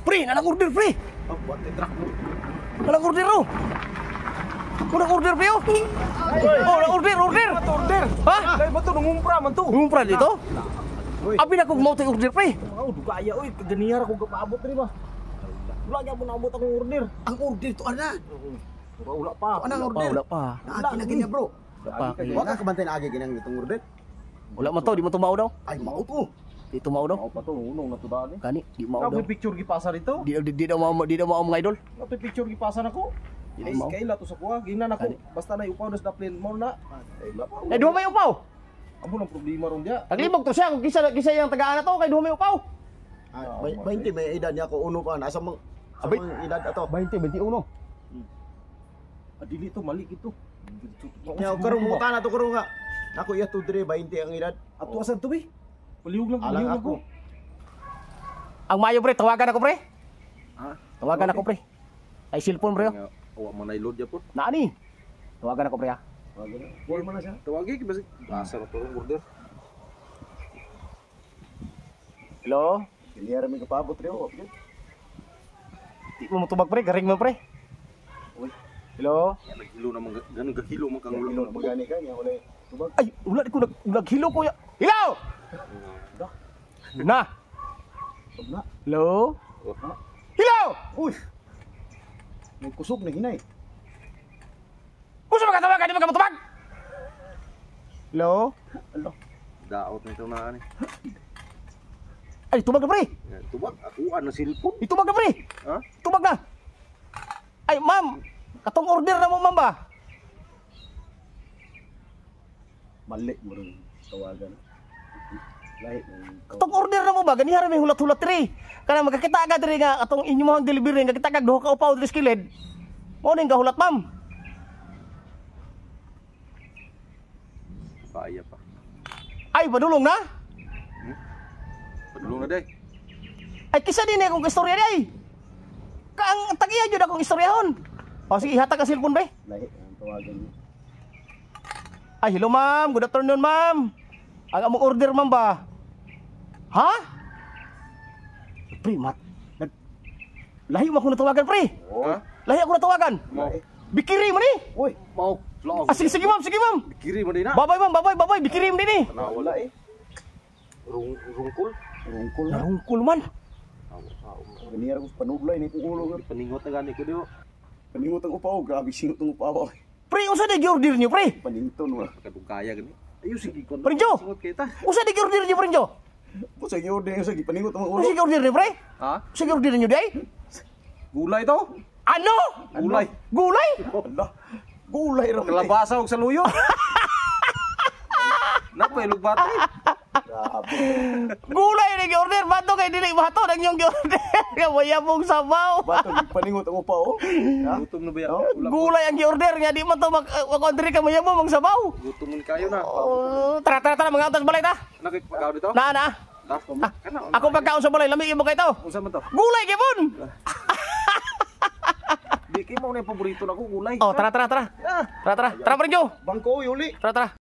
Pre, nalang order, pre. Oh, what the truck mo? Nalang order oh. Kunang order pre oh. Oh, nalang order, order. Order. Ha? Dahil ba to nangumpra man to? Ngumpra dito? Uy. Abi na kog mao tay order, pre. Oh, dugaya oy, kaganiyar ako kapaabot diri ba. Wala gyud mo naabot akong order. Ang order to ana. Wala, wala pa. Ano ang Wala pa, order? wala pa. Naagi na gina, bro. Wala pa. Wa ka kabantay na agi ginang itong order. Wala man to, di man tumao daw. Ay, mao to. Di tumao daw. Mao pa to, unong natudaan eh. Kani, di mao Ako daw. picture gipasa dito. Di daw mao, di daw mao, mga idol. Ako picture gipasa nako. Di Ay, mao. kaila to sa kuha. Gingnan ako. Kani. Basta na upaw das daplin mo na. Ay, wala pa. Eh, duha may upaw. Amo nang problema ron diya. Taglibog to siya kung kisa kisa yang tagaan na to kay duha may upaw. Ah, 20 may edad niya ako uno pa nasa mang sa Abay. mang edad ato. 20, 21. Ah, dili to mali gito. Nya karon mo na to karon nga. Nako iya to dire 20 ang edad. Ato asan to be? Palihog lang, Alang palihog lang ako. ko. Ang mayo, pre, tawagan ako, pre. Ha? Tawagan ako, pre. Ay cellphone, pre. oh. Awa man na load yapon. Naani. Tawagan ako, pre, ha. Call man na siya. Tawagi kay basi. Asa na to ang order. Hello. Kiniyara mi kapaabot dire oh. Di mo mutubag, pre, garing mo, pre. Uy. Hello. Naghilo na man ganun gahilo man kang Kang ulo. ulo magani ka nya wala tubag. Ay, wala di ko naghilo ko ya. Hello. Na. Tubag na. Hello. Oh. Hello. Uy. May kusog na hinay. Unsa man ka tawagan, di man ka mutubag? Hello. Alo. Daot na ito na ani. Ay, tubag na, pre. Tubag akuan na cellphone. Itubag na, pre. Ha? Tubag na. Ay, ma'am. Katong order na mo, ma'am ba? Mali mo rin tawagan. Lahi ng Katong order na mo ba? Ganiha ra may hulat-hulat diri. Kana magkakita ka diri nga atong inyong delivery nga kita kag duha ka upaw diri sa kilid. Mao ning gahulat, ma'am. Kaya pa. Ay, padulong na. Padulong na day. Ay, kisa din akong istorya di ay. Kaang tagiya jud akong istoryahon. O sige, ihatag ang cellphone be. Lahi ang tawagan niya. Ay, hello ma'am. Good afternoon, ma'am. Ang among order, ma'am ba? Ha? Pre, mat. Nag... Lahi mo ako natawagan, pre. Ha? Lahi ako natawagan. Mao. Bikiri mo ni. Uy, Mao. Long. Ah, sige, sige ma'am, sige ma'am. Kiri mo din na. Babay ma'am, babay, babay. Bikiri mo din eh. Wala eh. Rung rungkol. rungkol na. Narungkol man. Ganiyara ko sa panuglay ni kong ulo. Paningot na gani ko diyo. Paningot ang upaw, grabe singot ang upaw. Pre, unsa di order niyo, pre? Panington wa. Pagkadugaya gani. Ayo sige kon. Pre, Joe! Singot kita. Unsa di order niyo, pre, Joe? Po sa order sa gipaningot ang ulo. Unsa di order niyo, pre? Ha? Unsa di order niyo, day? Gulay to. Ano? Gulay. Gulay? Ala. Gulay ra. Kalabasa og saluyo. Napa ilog bata. Grabe. Gulay ni order bato kay dili bato ang inyong giorder. Nga mayabong sabaw. Bato gipaningot ang upaw. Ha? Gutom na ba ya? Wala. Gulay ang giorder nga di man to mag uh, ka mayabong ang sabaw. Gutom man kayo na. Oh, tara tara tara mga antas balay ta. Nakipagaw dito. Na na. Ta. Kana. Akong pagkaon sa balay lami imo kay to. Unsa man to? Gulay gyapon. Di kay mao na yung paborito nako gulay. Oh, tara tara tara. Tara tara. Tara, Prinjo. Bangko uli. Tara tara.